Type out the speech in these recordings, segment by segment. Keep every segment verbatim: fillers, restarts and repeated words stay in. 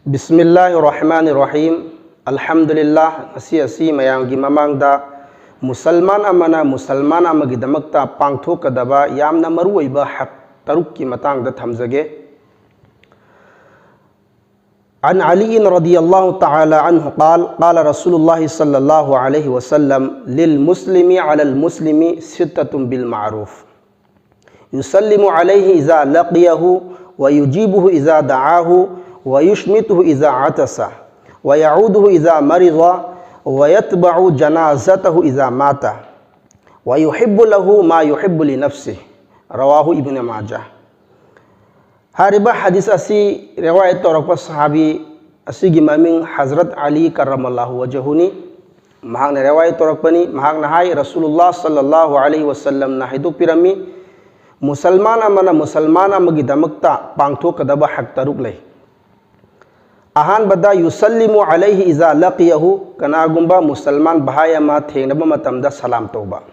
ꯕꯤꯁꯃꯤꯜꯂꯥꯍꯤꯔ ꯔꯍꯃꯥꯅꯤꯔ ꯔꯍꯤꯝ꯫ ꯑꯜꯍꯝꯗꯨꯂꯤꯜꯂꯥꯍ꯫ ꯉꯁꯤ ꯑꯁꯤ ꯃꯌꯥꯝꯒꯤ ꯃꯃꯥꯡꯗ ꯃꯨꯁꯜꯃꯥꯟ ꯑꯃꯅ ꯃꯨꯁꯜꯃꯥꯟ ꯑꯃꯒꯤꯗꯃꯛꯇ ꯄꯥꯡꯊꯣꯛꯀꯗꯕ ꯌꯥꯝꯅ ꯃꯔꯨꯑꯣꯏꯕ ꯍꯛ ꯇꯔꯨꯛꯀꯤ ꯃꯇꯥꯡꯗ ꯊꯝꯖꯒꯦ꯫ عن علي رضي الله تعالى عنه قال: قال رسول الله صلى الله عليه وسلم: للمسلم على المسلم ستة بالمعروف: يسلم عليه إذا لقيه، ويجيبه إذا دعاه، ويشمته إذا عطس، ويعوده إذا مرض، ويتبع جنازته إذا مات، ويحب له ما يحب لنفسه. رواه ابن ماجه. ꯍꯥꯏꯔꯤꯕ ꯍꯗꯤꯁ ꯑꯁꯤ ꯔꯤꯋꯥꯌꯠ ꯇꯧꯔꯛꯄ ꯁꯍꯥꯕꯤ ꯑꯁꯤꯒꯤ ꯃꯃꯤꯡ ꯍꯖꯔꯠ ꯑꯂꯤ ꯀꯔꯃꯜꯂꯥꯍꯨ ꯋꯖꯍꯨꯅꯤ꯫ ꯃꯍꯥꯛꯅ ꯔꯤꯋꯥꯌꯠ ꯇꯧꯔꯛꯄꯅꯤ꯫ ꯃꯍꯥꯛꯅ ꯍꯥꯏ, ꯔꯁꯨꯂꯨꯜꯂꯥꯍ ꯁꯜꯂꯜꯂꯥꯍꯨ ꯑꯂꯩꯍꯤ ꯋꯁꯜꯂꯝꯅ ꯍꯥꯏꯗꯣꯛꯄꯤꯔꯝꯃꯤ, ꯃꯨꯁꯜꯃꯥꯟ ꯑꯃꯅ ꯃꯨꯁꯜꯃꯥꯟ ꯑꯃꯒꯤꯗꯃꯛꯇ ꯄꯥꯡꯊꯣꯛꯀꯗꯕ ꯍꯛ ꯇꯔꯨꯛ ꯂꯩ꯫ ꯑꯍꯥꯟꯕꯗ, ꯌꯨꯁꯜꯂꯤꯃꯨ ꯑꯂꯩꯍꯤ ꯏꯖꯥ ꯂꯀꯤꯌꯍꯨ, ꯀꯅꯥꯒꯨꯝꯕ ꯃꯨꯁꯜꯃꯥꯟ ꯚꯥꯏ ꯑꯃ ꯊꯦꯡꯅꯕ ꯃꯇꯝꯗ ꯁꯂꯥꯝ ꯇꯧꯕ꯫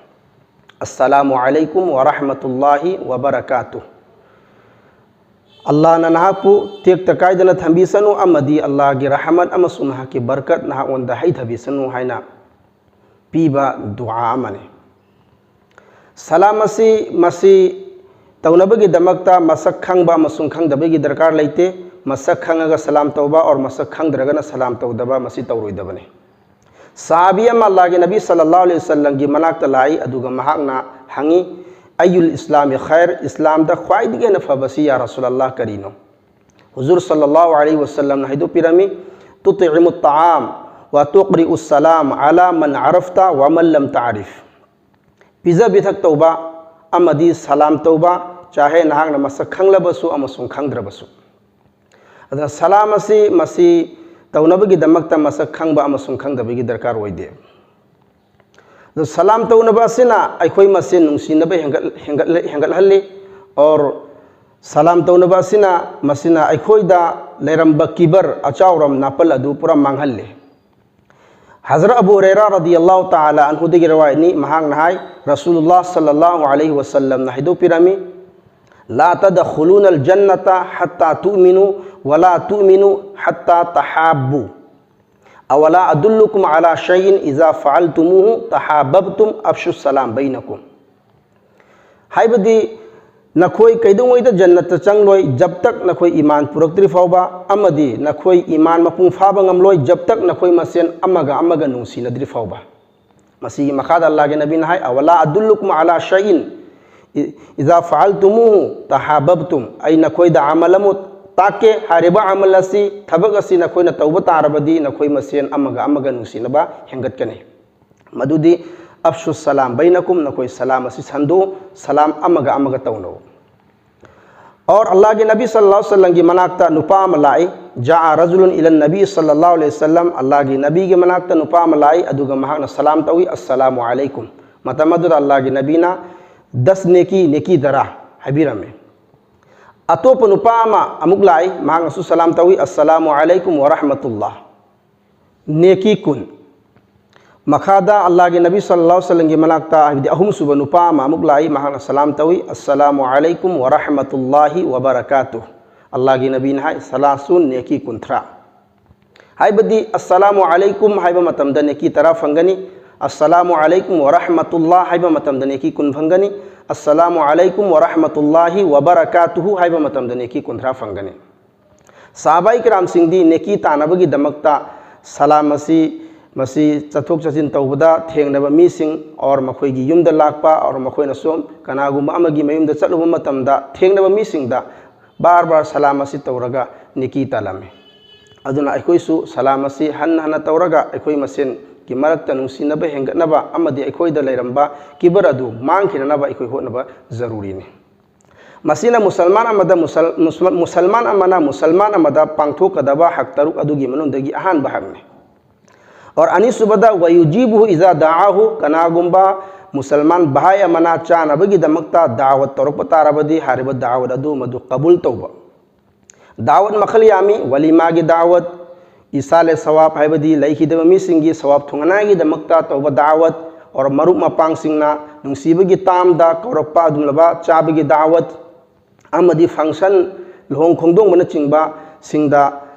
ꯑꯁꯁꯂꯥꯃꯨ ꯑꯂꯩꯀꯨꯝ ꯋꯔꯍꯃꯇꯨꯜꯂꯥꯍꯤ ꯋꯕꯔꯀꯥꯇꯨ꯫ ꯑꯜꯂꯥꯍꯅ ꯅꯍꯥꯛꯄꯨ ꯇꯦꯛꯇ ꯀꯥꯏꯗꯅ ꯊꯝꯕꯤꯁꯅꯨ ꯑꯃꯗꯤ ꯑꯜꯂꯥꯍꯒꯤ ꯔꯍꯃꯠ ꯑꯃꯁꯨꯡ ꯅꯍꯥꯛꯀꯤ ꯕꯔꯀꯠ ꯅꯍꯥꯛꯉꯣꯟꯗ ꯍꯩꯊꯕꯤꯁꯅꯨ ꯍꯥꯏꯅ ꯄꯤꯕ ꯗꯨꯑꯥ ꯑꯃꯅꯤ꯫ ꯁꯂꯥꯝ ꯑꯁꯤ, ꯃꯁꯤ ꯇꯧꯅꯕꯒꯤꯗꯃꯛꯇ ꯃꯁꯛ ꯈꯪꯕ ꯑꯃꯁꯨꯡ ꯈꯪꯗꯕꯒꯤ ꯗꯔꯀꯥꯔ ꯂꯩꯇꯦ꯫ ꯃꯁꯛ ꯈꯪꯉꯒ ꯁꯂꯥꯝ ꯇꯧꯕ ꯑꯣꯔ ꯃꯁꯛ ꯈꯪꯗ꯭ꯔꯒꯅ ꯁꯂꯥꯝ ꯇꯧꯗꯕ, ꯃꯁꯤ ꯇꯧꯔꯣꯏꯗꯕꯅꯤ꯫ ꯁꯍꯥꯕꯤ ꯑꯃ ꯑꯜꯂꯥꯍꯒꯤ ꯅꯕꯤ ꯁꯜꯂꯜꯂꯥꯍꯨ ꯑꯂꯩꯍꯤ ꯋꯁꯜꯂꯝꯒꯤ ꯃꯅꯥꯛꯇ ꯂꯥꯛꯏ, ꯑꯗꯨꯒ ꯃꯍꯥꯛꯅ ꯍꯪꯉꯤ, "ꯑꯌꯨꯜ ꯏꯁꯂꯥꯃꯤ ꯈꯥꯏꯔ, ꯏꯁꯂꯥꯝꯗ ꯈ꯭ꯋꯥꯏꯗꯒꯤ ꯍꯦꯟꯅ ꯐꯕꯁꯤ ꯌꯥ ꯔꯁꯨꯂꯜꯂꯥꯍ ꯀꯔꯤꯅꯣ?" ꯍꯨꯖꯨꯔ ꯁꯜꯂꯜꯂꯥꯍꯨ ꯑꯂꯩꯍꯤ ꯋꯁꯜꯂꯝꯅ ꯍꯥꯏꯗꯣꯛꯄꯤꯔꯝꯃꯤ, "ꯇꯨꯇꯏꯃꯨ ꯇꯥꯝ ꯋ ꯇꯨꯛꯔꯤꯎ ꯁꯂꯥꯝ ꯑꯂꯥ ꯃꯟ ꯑꯔꯐꯇ ꯋ ꯃꯟ ꯂꯝ ꯇꯥꯔꯤꯐ"꯫ ꯄꯤꯖ ꯄꯤꯊꯛ ꯇꯧꯕ ꯑꯃꯗꯤ ꯁꯂꯥꯝ ꯇꯧꯕ, ꯆꯥꯍꯦ ꯅꯍꯥꯛꯅ ꯃꯁꯛ ꯈꯪꯂꯕꯁꯨ ꯑꯃꯁꯨꯡ ꯈꯪꯗ꯭ꯔꯕꯁꯨ꯫ ꯑꯗꯨꯅ ꯁꯂꯥꯝ ꯑꯁꯤ, ꯃꯁꯤ ꯇꯧꯅꯕꯒꯤꯗꯃꯛꯇ ꯃꯁꯛ ꯈꯪꯕ ꯑꯃꯁꯨꯡ ꯈꯪꯗꯕꯒꯤ ꯗꯔꯀꯥꯔ ꯑꯣꯏꯗꯦ꯫ ꯑꯗꯨ ꯁꯂꯥꯝ ꯇꯧꯅꯕ ꯑꯁꯤꯅ ꯑꯩꯈꯣꯏ ꯃꯁꯦꯟ ꯅꯨꯡꯁꯤꯅꯕ ꯍꯦꯟꯒꯠ-, ꯍꯦꯟꯒꯠ-, ꯍꯦꯟꯒꯠꯍꯜꯂꯤ꯫ ꯑꯣꯔ ꯁꯂꯥꯝ ꯇꯧꯅꯕ ꯑꯁꯤꯅ, ꯃꯁꯤꯅ ꯑꯩꯈꯣꯏꯗ ꯂꯩꯔꯝꯕ ꯀꯤꯕꯔ, ꯑꯆꯥꯎꯔꯝ, ꯅꯥꯄꯜ ꯑꯗꯨ ꯄꯨꯔꯥ ꯃꯥꯡꯍꯜꯂꯤ꯫ ꯍꯖꯔꯠ ꯑꯕꯨ ꯍꯨꯔꯩꯔꯥ ꯔꯗꯤꯌꯜꯂꯥꯍꯨ ꯇꯥꯂꯥ ꯑꯟꯍꯨꯗꯒꯤ ꯔꯋꯥꯌꯠꯅꯤ, ꯃꯍꯥꯛꯅ ꯍꯥꯏ, ꯔꯁꯨꯂꯨꯜꯂꯥꯍ ꯁꯜꯂꯜꯂꯥꯍꯨ ꯑꯂꯩꯍꯤ ꯋꯁꯜꯂꯝꯅ ꯍꯥꯏꯗꯣꯛꯄꯤꯔꯝꯃꯤ, لا تدخلون الجنة حتى تؤمنوا ولا تؤمنوا حتى تحابوا. أولا أدلكم على شيء إذا فعلتموه تحاببتم أفشوا السلام بينكم. ꯍꯥꯏꯕꯗꯤ ꯅꯈꯣꯏ ꯀꯩꯗꯧꯉꯩꯗ ꯖꯟꯅꯠꯇ ꯆꯪꯂꯣꯏ, ꯖꯕ ꯇꯛ ꯅꯈꯣꯏ ꯏꯃꯥꯟ ꯄꯨꯔꯛꯇ꯭ꯔꯤ ꯐꯥꯎꯕ, ꯑꯃꯗꯤ ꯅꯈꯣꯏ ꯏꯃꯥꯟ ꯃꯄꯨꯡ ꯐꯥꯕ ꯉꯝꯂꯣꯏ, ꯖꯕ ꯇꯛ ꯅꯈꯣꯏ ꯃꯁꯦꯟ ꯑꯃꯒ ꯑꯃꯒ ꯅꯨꯡꯁꯤꯅꯗ꯭ꯔꯤ ꯐꯥꯎꯕ꯫ ꯃꯁꯤꯒꯤ ꯃꯈꯥꯗ ꯑꯜꯂꯥꯍꯒꯤ ꯅꯕꯤꯅ ꯍꯥꯏ, "أولا أدلكم على شيء إذا فعلتموه تحاببتم"꯫ ꯑꯩ ꯅꯈꯣꯏꯗ ꯑꯃꯜ ꯑꯃ ꯇꯥꯛꯀꯦ, ꯍꯥꯏꯔꯤꯕ ꯑꯃꯜ ꯑꯁꯤ, ꯊꯕꯛ ꯑꯁꯤ ꯅꯈꯣꯏꯅ ꯇꯧꯕ ꯇꯥꯔꯕꯗꯤ ꯅꯈꯣꯏ ꯃꯁꯦꯟ ꯑꯃꯒ ꯑꯃꯒ ꯅꯨꯡꯁꯤꯅꯕ ꯍꯦꯟꯒꯠꯀꯅꯤ꯫ ꯃꯗꯨꯗꯤ "أفشوا السلام بينكم", ꯅꯈꯣꯏ ꯁꯂꯥꯝ ꯑꯁꯤ ꯁꯟꯗꯣꯛꯎ, ꯁꯂꯥꯝ ꯑꯃꯒ ꯑꯃꯒ ꯇꯧꯅꯧ꯫ ꯑꯣꯔ ꯑꯜꯂꯥꯍꯒꯤ ꯅꯕꯤ ꯁꯜꯂꯜꯂꯥꯍꯨ ꯑꯂꯩꯍꯤ ꯋꯁꯜꯂꯝꯒꯤ ꯃꯅꯥꯛꯇ ꯅꯨꯄꯥ ꯑꯃ ꯂꯥꯛꯏ꯫ "جاء رجل إلى النبي صلى الله عليه وسلم", ꯑꯜꯂꯥꯍꯒꯤ ꯅꯕꯤꯒꯤ ꯃꯅꯥꯛꯇ ꯅꯨꯄꯥ ꯑꯃ ꯂꯥꯛꯏ, ꯑꯗꯨꯒ ꯃꯍꯥꯛꯅ ꯁꯂꯥꯝ ꯇꯧꯏ, "السلام عليكم"꯫ ꯃꯇꯝ ꯑꯗꯨꯗ ꯑꯜꯂꯥꯍꯒꯤ ꯅꯕꯤꯅ "دس نیکی، ꯅꯦꯀꯤ ꯇꯔꯥ" ꯍꯥꯏꯕꯤꯔꯝꯃꯤ꯫ ꯑꯇꯣꯞꯄ ꯅꯨꯄꯥ ꯑꯃ ꯑꯃꯨꯛ ꯂꯥꯛꯏ, ꯃꯍꯥꯛꯅꯁꯨ ꯁꯂꯥꯝ ꯇꯧꯏ, "السلام عليكم ورحمة الله", ꯅꯦꯀꯤ ꯀꯨꯟ꯫ ꯃꯈꯥꯗ ꯑꯜꯂꯥꯍꯒꯤ ꯅꯕꯤ ꯁꯜꯂꯜꯂꯥꯍꯨ ꯑꯂꯩꯍꯤ ꯋꯁꯜꯂꯝꯒꯤ ꯃꯅꯥꯛꯇ, ꯍꯥꯏꯕꯗꯤ ꯑꯍꯨꯝꯁꯨꯕ ꯅꯨꯄꯥ ꯑꯃ ꯑꯃꯨꯛ ꯂꯥꯛꯏ, ꯃꯍꯥꯛꯅ ꯁꯂꯥꯝ ꯇꯧꯏ, "السلام عليكم ورحمة الله وبركاته"꯫ ꯑꯜꯂꯥꯍꯒꯤ ꯅꯕꯤꯅ ꯍꯥꯏ, "ꯁꯂꯥꯁꯨꯟ, ꯅꯦꯀꯤ ꯀꯨꯟꯊ꯭ꯔꯥ"꯫ ꯍꯥꯏꯕꯗꯤ "السلام عليكم" ꯍꯥꯏꯕ ꯃꯇꯝꯗ ꯅꯦꯀꯤ ꯇꯔꯥ ꯐꯪꯒꯅꯤ, "السلام عليكم ورحمة الله" ꯍꯥꯏꯕ ꯃꯇꯝꯗ ꯅꯦꯀꯤ ꯀꯨꯟ ꯐꯪꯒꯅꯤ, "السلام عليكم ورحمة الله وبركاته" ꯍꯥꯏꯕ ꯃꯇꯝꯗ ꯅꯦꯀꯤ ꯀꯨꯟꯊ꯭ꯔꯥ ꯐꯪꯒꯅꯤ꯫ ꯁꯍꯥꯕꯥꯏ ꯀꯤꯔꯥꯝꯁꯤꯡꯗꯤ ꯅꯦꯀꯤ ꯇꯥꯅꯕꯒꯤꯗꯃꯛꯇ ꯁꯂꯥꯝ ꯑꯁꯤ, ꯃꯁꯤ ꯆꯠꯊꯣꯛ ꯆꯠꯁꯤꯟ ꯇꯧꯕꯗ ꯊꯦꯡꯅꯕ ꯃꯤꯁꯤꯡ, ꯑꯣꯔ ꯃꯈꯣꯏꯒꯤ ꯌꯨꯝꯗ ꯂꯥꯛꯄ, ꯑꯣꯔ ꯃꯈꯣꯏꯅ ꯁꯨꯝ ꯀꯅꯥꯒꯨꯝꯕ ꯑꯃꯒꯤ ꯃꯌꯨꯝꯗ ꯆꯠꯂꯨꯕ ꯃꯇꯝꯗ ꯊꯦꯡꯅꯕ ꯃꯤꯁꯤꯡꯗ ꯕꯥꯔ ꯕꯥꯔ ꯁꯂꯥꯝ ꯑꯁꯤ ꯇꯧꯔꯒ ꯅꯦꯀꯤ ꯇꯥꯜꯂꯝꯃꯤ꯫ ꯑꯗꯨꯅ ꯑꯩꯈꯣꯏꯁꯨ ꯁꯂꯥꯝ ꯑꯁꯤ ꯍꯟꯅ ꯍꯟꯅ ꯇꯧꯔꯒ ꯑꯩꯈꯣꯏ ꯃꯁꯦꯟꯒꯤ ꯃꯔꯛꯇ ꯅꯨꯡꯁꯤꯅꯕ ꯍꯦꯟꯒꯠꯅꯕ ꯑꯃꯗꯤ ꯑꯩꯈꯣꯏꯗ ꯂꯩꯔꯝꯕ ꯀꯤꯕꯔ ꯑꯗꯨ ꯃꯥꯡꯈꯤꯅꯅꯕ ꯑꯩꯈꯣꯏ ꯍꯣꯠꯅꯕ ꯖꯔꯨꯔꯤꯅꯤ꯫ ꯃꯁꯤꯅ ꯃꯨꯁꯜꯃꯥꯟ ꯑꯃꯗ ꯃꯨꯁꯜ-, ꯃꯨꯁꯜ-, ꯃꯨꯁꯜꯃꯥꯟ ꯑꯃꯅ ꯃꯨꯁꯜꯃꯥꯟ ꯑꯃꯗ ꯄꯥꯡꯊꯣꯛꯀꯗꯕ ꯍꯛ ꯇꯔꯨꯛ ꯑꯗꯨꯒꯤ ꯃꯅꯨꯡꯗꯒꯤ ꯑꯍꯥꯟꯕ ꯍꯛꯅꯤ꯫ ꯑꯣꯔ ꯑꯅꯤꯁꯨꯕꯗ, "ويجيبه إذا دعاه", ꯀꯅꯥꯒꯨꯝꯕ ꯃꯨꯁꯜꯃꯥꯟ ꯚꯥꯏ ꯑꯃꯅ ꯆꯥꯅꯕꯒꯤꯗꯃꯛꯇ ꯗꯥꯋꯠ ꯇꯧꯔꯛꯄ ꯇꯥꯔꯕꯗꯤ ꯍꯥꯏꯔꯤꯕ ꯗꯥꯋꯠ ꯑꯗꯨ ꯃꯗꯨ ꯀꯕꯨꯜ ꯇꯧꯕ꯫ ꯗꯥꯋꯠ ꯃꯈꯜ ꯌꯥꯝꯃꯤ, ꯋꯥꯂꯤꯃꯥꯒꯤ ꯗꯥꯋꯠ, ꯏꯁꯥꯂꯦ ꯁꯋꯥꯕ ꯍꯥꯏꯕꯗꯤ ꯂꯩꯈꯤꯗꯕ ꯃꯤꯁꯤꯡꯒꯤ ꯁꯋꯥꯕ ꯊꯨꯡꯅꯉꯥꯏꯒꯤꯗꯃꯛꯇ ꯇꯧꯕ ꯗꯥꯋꯠ, ꯑꯣꯔ ꯃꯔꯨꯞ ꯃꯄꯥꯡꯁꯤꯡꯅ ꯅꯨꯡꯁꯤꯕꯒꯤ ꯇꯥꯝꯗ ꯀꯧꯔꯛꯄ ꯑꯗꯨꯒꯨꯝꯂꯕ ꯆꯥꯕꯒꯤ ꯗꯥꯋꯠ, ꯑꯃꯗꯤ function, ꯂꯨꯍꯣꯡ ꯈꯣꯡꯗꯣꯡꯕꯅꯆꯤꯡꯕꯁꯤꯡꯗ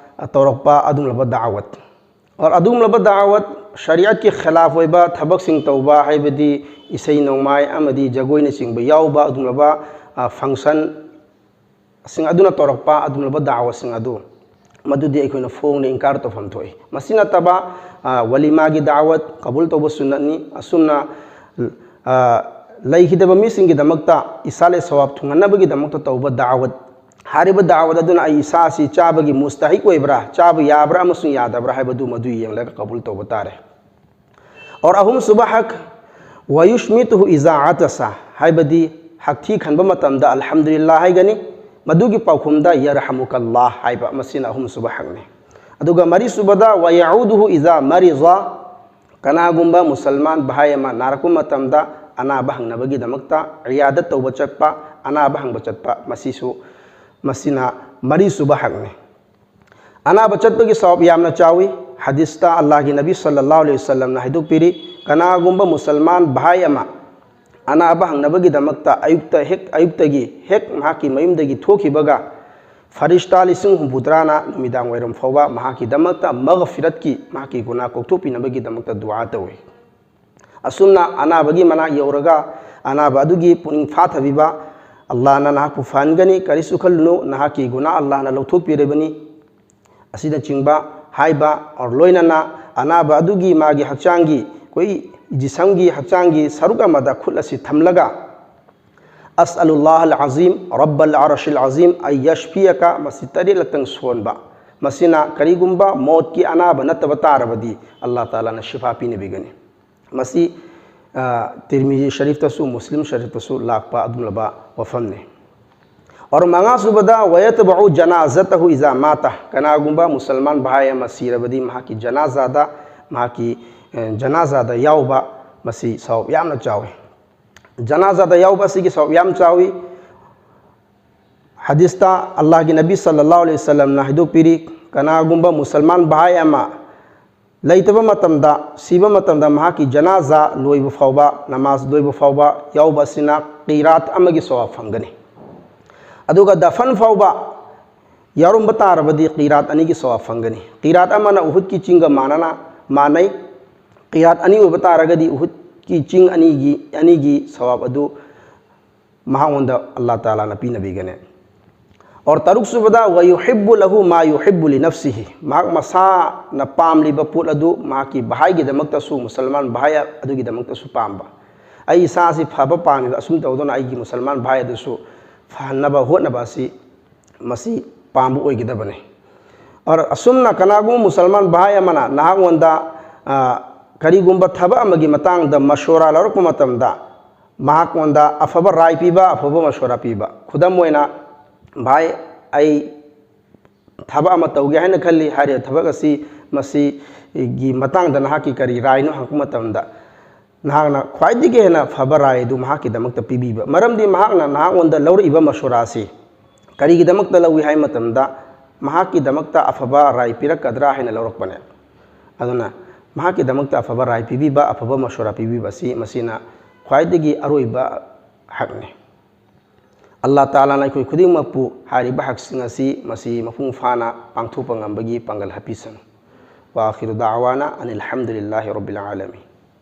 ꯇꯧꯔꯛꯄ ꯑꯗꯨꯒꯨꯝꯂꯕ ꯗꯥꯋꯠ꯫ ꯑꯣꯔ ꯑꯗꯨꯒꯨꯝꯂꯕ ꯗꯥꯋꯠ, ꯁꯔꯤꯌꯠꯀꯤ ꯈꯤꯂꯥꯐ ꯑꯣꯏꯕ ꯊꯕꯛꯁꯤꯡ ꯇꯧꯕ, ꯍꯥꯏꯕꯗꯤ ꯏꯁꯩ ꯅꯣꯡꯃꯥꯏ ꯑꯃꯗꯤ ꯖꯒꯣꯏꯅꯆꯤꯡꯕ ꯌꯥꯎꯕ ꯑꯗꯨꯒꯨꯝꯂꯕ, ꯑ, function ꯁꯤꯡ ꯑꯗꯨꯅ ꯇꯧꯔꯛꯄ ꯑꯗꯨꯒꯨꯝꯂꯕ ꯗꯥꯋꯠꯁꯤꯡ ꯑꯗꯨ, ꯃꯗꯨꯗꯤ ꯑꯩꯈꯣꯏꯅ ꯐꯣꯡꯅ ꯏꯟꯀꯥꯔ ꯇꯧꯐꯝ ꯊꯣꯛꯏ꯫ ꯃꯁꯤ ꯅꯠꯇꯕ, ꯑ, ꯋꯥꯂꯤꯃꯥꯒꯤ ꯗꯥꯋꯠ ꯀꯕꯨꯜ ꯇꯧꯕ ꯁꯨꯟꯅꯠꯅꯤ꯫ ꯑꯁꯨꯝꯅ, ꯑ, ꯂꯩꯈꯤꯗꯕ ꯃꯤꯁꯤꯡꯒꯤꯗꯃꯛꯇ ꯏꯁꯥꯂꯦ ꯁꯋꯥꯕ ꯊꯨꯡꯍꯟꯅꯕꯒꯤꯗꯃꯛꯇ ꯇꯧꯕ ꯗꯥꯋꯠ꯫ ꯍꯥꯏꯔꯤꯕ ꯗꯥꯋꯠ ꯑꯗꯨꯅ ꯑꯩ ꯏꯁꯥ ꯑꯁꯤ ꯆꯥꯕꯒꯤ ꯃꯨꯁꯇꯍꯤꯛ ꯑꯣꯏꯕ꯭ꯔꯥ, ꯆꯥꯕ ꯌꯥꯕ꯭ꯔꯥ ꯑꯃꯁꯨꯡ ꯌꯥꯗꯕ꯭ꯔꯥ ꯍꯥꯏꯕꯗꯨ ꯃꯗꯨ ꯌꯦꯡꯂꯒ ꯀꯕꯨꯜ ꯇꯧꯕ ꯇꯥꯔꯦ꯫ ꯑꯣꯔ ꯑꯍꯨꯝꯁꯨꯕ ꯍꯛ, "ꯋꯌꯨꯁꯃꯤꯇꯨꯍꯨ ꯏꯖꯥ ꯑꯇꯁꯥ", ꯍꯥꯏꯕꯗꯤ ꯍꯛꯊꯤ ꯈꯟꯕ ꯃꯇꯝꯗ "ꯑꯜꯍꯝꯗꯨꯂꯤꯜꯂꯥꯍ" ꯍꯥꯏꯒꯅꯤ꯫ ꯃꯗꯨꯒꯤ ꯄꯥꯎꯈꯨꯝꯗ "ꯌꯔꯍꯃꯨꯀꯜꯂꯥꯍ" ꯍꯥꯏꯕ, ꯃꯁꯤꯅ ꯑꯍꯨꯝꯁꯨꯕ ꯍꯛꯅꯤ꯫ ꯑꯗꯨꯒ ꯃꯔꯤꯁꯨꯕꯗ "ꯋꯌꯎꯗꯨꯍꯨ ꯏꯖꯥ ꯃꯔꯤꯖ", ꯀꯅꯥꯒꯨꯝꯕ ꯃꯨꯁꯜꯃꯥꯟ ꯚꯥꯏ ꯑꯃ ꯅꯥꯔꯛꯄ ꯃꯇꯝꯗ ꯑꯅꯥꯕ ꯍꯪꯅꯕꯒꯤꯗꯃꯛꯇ ꯏꯌꯥꯗꯠ ꯇꯧꯕ ꯆꯠꯄ, ꯑꯅꯥꯕ ꯍꯪꯕ ꯆꯠꯄ, ꯃꯁꯤꯁꯨ, ꯃꯁꯤꯅ ꯃꯔꯤꯁꯨꯕ ꯍꯛꯅꯤ꯫ ꯑꯅꯥꯕ ꯆꯠꯄꯒꯤ ꯁꯋꯥꯕ ꯌꯥꯝꯅ ꯆꯥꯎꯏ꯫ ꯍꯗꯤꯁꯇ ꯑꯜꯂꯥꯍꯒꯤ ꯅꯕꯤ ꯁꯜꯂꯜꯂꯥꯍꯨ ꯑꯂꯩꯍꯤ ꯋꯁꯜꯂꯝꯅ ꯍꯥꯏꯗꯣꯛꯄꯤꯔꯤ, ꯀꯅꯥꯒꯨꯝꯕ ꯃꯨꯁꯜꯃꯥꯟ ꯚꯥꯏ ꯑꯃ ꯑꯅꯥꯕ ꯍꯪꯅꯕꯒꯤꯗꯃꯛꯇ ꯑꯌꯨꯛꯇ ꯍꯦꯛ, ꯑꯌꯨꯛꯇꯒꯤ ꯍꯦꯛ ꯃꯍꯥꯛꯀꯤ ꯃꯌꯨꯝꯗꯒꯤ ꯊꯣꯛꯈꯤꯕꯒ ꯐꯔꯤꯁꯇꯥ ꯂꯤꯁꯤꯡ ꯍꯨꯝꯐꯨꯇꯔꯥꯅ ꯅꯨꯃꯤꯗꯥꯡ ꯋꯥꯏꯔꯝ ꯐꯥꯎꯕ ꯃꯍꯥꯛꯀꯤꯗꯃꯛꯇ ꯃꯒꯐꯤꯔꯠꯀꯤ, ꯃꯍꯥꯛꯀꯤ ꯒꯨꯅꯥ ꯀꯣꯛꯊꯣꯛꯄꯤꯅꯕꯒꯤꯗꯃꯛꯇ ꯗꯨꯋꯥ ꯇꯧꯏ꯫ ꯑꯁꯨꯝꯅ ꯑꯅꯥꯕꯒꯤ ꯃꯅꯥꯛ ꯌꯧꯔꯒ ꯑꯅꯥꯕ ꯑꯗꯨꯒꯤ ꯄꯨꯛꯅꯤꯡ ꯐꯥꯊꯕꯤꯕ, "ꯑꯜꯂꯥꯍꯅ ꯅꯍꯥꯛꯄꯨ ꯐꯍꯟꯒꯅꯤ, ꯀꯔꯤꯁꯨ ꯈꯜꯂꯨꯅꯨ, ꯅꯍꯥꯛꯀꯤ ꯒꯨꯅꯥ ꯑꯜꯂꯥꯍꯅ ꯂꯧꯊꯣꯛꯄꯤꯔꯕꯅꯤ", ꯑꯁꯤꯅꯆꯤꯡꯕ ꯍꯥꯏꯕ, ꯑꯣꯔ ꯂꯣꯏꯅꯅ ꯑꯅꯥꯕ ꯑꯗꯨꯒꯤ ꯃꯥꯒꯤ ꯍꯛꯆꯥꯡꯒꯤ, ꯑꯩꯈꯣꯏ ꯖꯤꯁꯝꯒꯤ ꯍꯛꯆꯥꯡꯒꯤ ꯁꯔꯨꯛ ꯑꯃꯗ ꯈꯨꯠ ꯑꯁꯤ ꯊꯝꯂꯒ, "ꯑꯁꯑꯂꯨꯜꯂꯥꯍ ꯑꯜ ꯑꯖꯤꯝ ꯔꯕꯜ ꯑꯔꯁꯤꯜ ꯑꯖꯤꯝ ꯑꯩ ꯌꯁꯐꯤꯌꯀ", ꯃꯁꯤ ꯇꯔꯦꯠꯂꯛꯇꯪ ꯁꯣꯟꯕ꯫ ꯃꯁꯤꯅ ꯀꯔꯤꯒꯨꯝꯕ ꯃꯣꯠꯀꯤ ꯑꯅꯥꯕ ꯅꯠꯇꯕ ꯇꯥꯔꯕꯗꯤ ꯑꯜꯂꯥꯍ ꯇꯥꯂꯥꯅ ꯁꯤꯐꯥ ꯄꯤꯅꯕꯤꯒꯅꯤ꯫ ꯃꯁꯤ, ꯑ, ꯇꯤꯔꯃꯤꯖꯤ ꯁꯔꯤꯐꯇꯁꯨ, ꯃꯨꯁꯂꯤꯝ ꯁꯔꯤꯐꯇꯁꯨ ꯂꯥꯛꯄ ꯑꯗꯨꯒꯨꯝꯂꯕ ꯋꯥꯐꯝꯅꯤ꯫ ꯑꯣꯔ ꯃꯉꯥꯁꯨꯕꯗ, "ꯋꯌꯠꯕꯎ ꯖꯅꯥꯖꯇꯍꯨ ꯏꯖꯥ ꯃꯥꯇ", ꯀꯅꯥꯒꯨꯝꯕ ꯃꯨꯁꯜꯃꯥꯟ ꯚꯥꯏ ꯑꯃ ꯁꯤꯔꯕꯗꯤ ꯃꯍꯥꯛꯀꯤ ꯖꯅꯥꯖꯥꯗ, ꯃꯍꯥꯛꯀꯤ, ꯑ, ꯖꯅꯥꯖꯥꯗ ꯌꯥꯎꯕ, ꯃꯁꯤ ꯁꯋꯥꯕ ꯌꯥꯝꯅ ꯆꯥꯎꯏ꯫ ꯖꯅꯥꯖꯥꯗ ꯌꯥꯎꯕ ꯑꯁꯤꯒꯤ ꯁꯋꯥꯕ ꯌꯥꯝ ꯆꯥꯎꯏ꯫ ꯍꯗꯤꯁꯇ ꯑꯜꯂꯥꯍꯒꯤ ꯅꯕꯤ ꯁꯜꯂꯜꯂꯥꯍꯨ ꯑꯂꯩꯍꯤ ꯋꯁꯜꯂꯝꯅ ꯍꯥꯏꯗꯣꯛꯄꯤꯔꯤ, ꯀꯅꯥꯒꯨꯝꯕ ꯃꯨꯁꯜꯃꯥꯟ ꯚꯥꯏ ꯑꯃ ꯂꯩꯇꯕ ꯃꯇꯝꯗ, ꯁꯤꯕ ꯃꯇꯝꯗ ꯃꯍꯥꯛꯀꯤ ꯖꯅꯥꯖꯥ ꯂꯣꯏꯕ ꯐꯥꯎꯕ, ꯅꯃꯥꯖ ꯂꯣꯏꯕ ꯐꯥꯎꯕ ꯌꯥꯎꯕ ꯑꯁꯤꯅ ꯀꯤꯔꯥꯠ ꯑꯃꯒꯤ ꯁꯋꯥꯕ ꯐꯪꯒꯅꯤ꯫ ꯑꯗꯨꯒ ꯗꯐꯟ ꯐꯥꯎꯕ ꯌꯥꯎꯔꯝꯕ ꯇꯥꯔꯕꯗꯤ ꯀꯤꯔꯥꯠ ꯑꯅꯤꯒꯤ ꯁꯋꯥꯕ ꯐꯪꯒꯅꯤ꯫ ꯀꯤꯔꯥꯠ ꯑꯃꯅ ꯎꯍꯨꯗꯀꯤ ꯆꯤꯡꯒ ꯃꯥꯟꯅꯅ ꯃꯥꯟꯅꯩ꯫ ꯀꯤꯔꯥꯠ ꯑꯅꯤ ꯑꯣꯏꯕ ꯇꯥꯔꯒꯗꯤ ꯎꯍꯨꯗꯀꯤ ꯆꯤꯡ ꯑꯅꯤꯒꯤ, ꯑꯅꯤꯒꯤ ꯁꯋꯥꯕ ꯑꯗꯨ ꯃꯍꯥꯛꯉꯣꯟꯗ ꯑꯜꯂꯥꯍ ꯇꯥꯂꯥꯅ ꯄꯤꯅꯕꯤꯒꯅꯤ꯫ ꯑꯣꯔ ꯇꯔꯨꯛꯁꯨꯕꯗ, "ꯋꯌꯨꯍꯤꯕꯨ ꯂꯍꯨ ꯃꯥ ꯌꯨꯍꯤꯕꯨ ꯂꯤꯅꯐꯁꯤꯍꯤ", ꯃꯍꯥꯛ ꯃꯁꯥꯅ ꯄꯥꯝꯂꯤꯕ ꯄꯣꯠ ꯑꯗꯨ ꯃꯍꯥꯛꯀꯤ ꯚꯥꯏꯒꯤꯗꯃꯛꯇꯁꯨ, ꯃꯨꯁꯜꯃꯥꯟ ꯚꯥꯏ ꯑꯗꯨꯒꯤꯗꯃꯛꯇꯁꯨ ꯄꯥꯝꯕ꯫ ꯑꯩ ꯏꯁꯥꯁꯤ ꯐꯕ ꯄꯥꯝꯃꯤꯕ, ꯑꯁꯨꯝ ꯇꯧꯗꯨꯅ ꯑꯩꯒꯤ ꯃꯨꯁꯜꯃꯥꯟ ꯚꯥꯏ ꯑꯗꯨꯁꯨ ꯐꯍꯟꯅꯕ ꯍꯣꯠꯅꯕ ꯑꯁꯤ ꯃꯁꯤ ꯄꯥꯝꯕ ꯑꯣꯏꯒꯗꯕꯅꯤ꯫ ꯑꯣꯔ ꯑꯁꯨꯝꯅ ꯀꯅꯥꯒꯨꯝꯕ ꯃꯨꯁꯜꯃꯥꯟ ꯚꯥꯏ ꯑꯃꯅ ꯅꯍꯥꯛꯉꯣꯟꯗ, ꯑ, ꯀꯔꯤꯒꯨꯝꯕ ꯊꯕꯛ ꯑꯃꯒꯤ ꯃꯇꯥꯡꯗ ꯃꯁꯣꯔꯥ ꯂꯧꯔꯛꯄ ꯃꯇꯝꯗ, ꯃꯍꯥꯛꯉꯣꯟꯗ ꯑꯐꯕ ꯔꯥꯏ ꯄꯤꯕ, ꯑꯐꯕ ꯃꯁꯣꯔꯥ ꯄꯤꯕ꯫ ꯈꯨꯗꯝ ꯑꯣꯏꯅ, "ꯚꯥꯏ, ꯑꯩ ꯊꯕꯛ ꯑꯃ ꯇꯧꯒꯦ ꯍꯥꯏꯅ ꯈꯜꯂꯤ, ꯍꯥꯏꯔꯤꯕ ꯊꯕꯛ ꯑꯁꯤ, ꯃꯁꯤꯒꯤ ꯃꯇꯥꯡꯗ ꯅꯍꯥꯛꯀꯤ ꯀꯔꯤ ꯔꯥꯏꯅꯣ?" ꯍꯪꯉꯛꯄ ꯃꯇꯝꯗ, ꯅꯍꯥꯛꯅ ꯈ꯭ꯋꯥꯏꯗꯒꯤ ꯍꯦꯟꯅ ꯐꯕ ꯔꯥꯏ ꯑꯗꯨ ꯃꯍꯥꯛꯀꯤꯗꯃꯛꯇ ꯄꯤꯕꯤꯕ꯫ ꯃꯔꯝꯗꯤ ꯃꯍꯥꯛꯅ ꯅꯍꯥꯛꯉꯣꯟꯗ ꯂꯧꯔꯛꯏꯕ ꯃꯁꯣꯔꯥ ꯑꯁꯤ ꯀꯔꯤꯒꯤꯗꯃꯛꯇ ꯂꯧꯏ ꯍꯥꯏꯕ ꯃꯇꯝꯗ, ꯃꯍꯥꯛꯀꯤꯗꯃꯛꯇ ꯑꯐꯕ ꯔꯥꯏ ꯄꯤꯔꯛꯀꯗ꯭ꯔꯥ ꯍꯥꯏꯅ ꯂꯧꯔꯛꯄꯅꯦ꯫ ꯑꯗꯨꯅ ꯃꯍꯥꯛꯀꯤꯗꯃꯛꯇ ꯑꯐꯕ ꯔꯥꯏ ꯄꯤꯕꯤꯕ, ꯑꯐꯕ ꯃꯁꯣꯔꯥ ꯄꯤꯕꯤꯕ ꯑꯁꯤ ꯃꯁꯤꯅ ꯈ꯭ꯋꯥꯏꯗꯒꯤ ꯑꯔꯣꯏꯕ ꯍꯛꯅꯤ꯫ ꯑꯜꯂꯥꯍ ꯇꯥꯂꯥꯅ ꯑꯩꯈꯣꯏ ꯈꯨꯗꯤꯡꯃꯛꯄꯨ ꯍꯥꯏꯔꯤꯕ ꯍꯛꯁꯤꯡ ꯑꯁꯤ ꯃꯁꯤ ꯃꯄꯨꯡ ꯐꯥꯅ ꯄꯥꯡꯊꯣꯛꯄ ꯉꯝꯕꯒꯤ ꯄꯥꯡꯒꯜ ꯍꯥꯞꯄꯤꯁꯅꯨ꯫ وآخر دعوانا أن الحمد لله رب العالمين.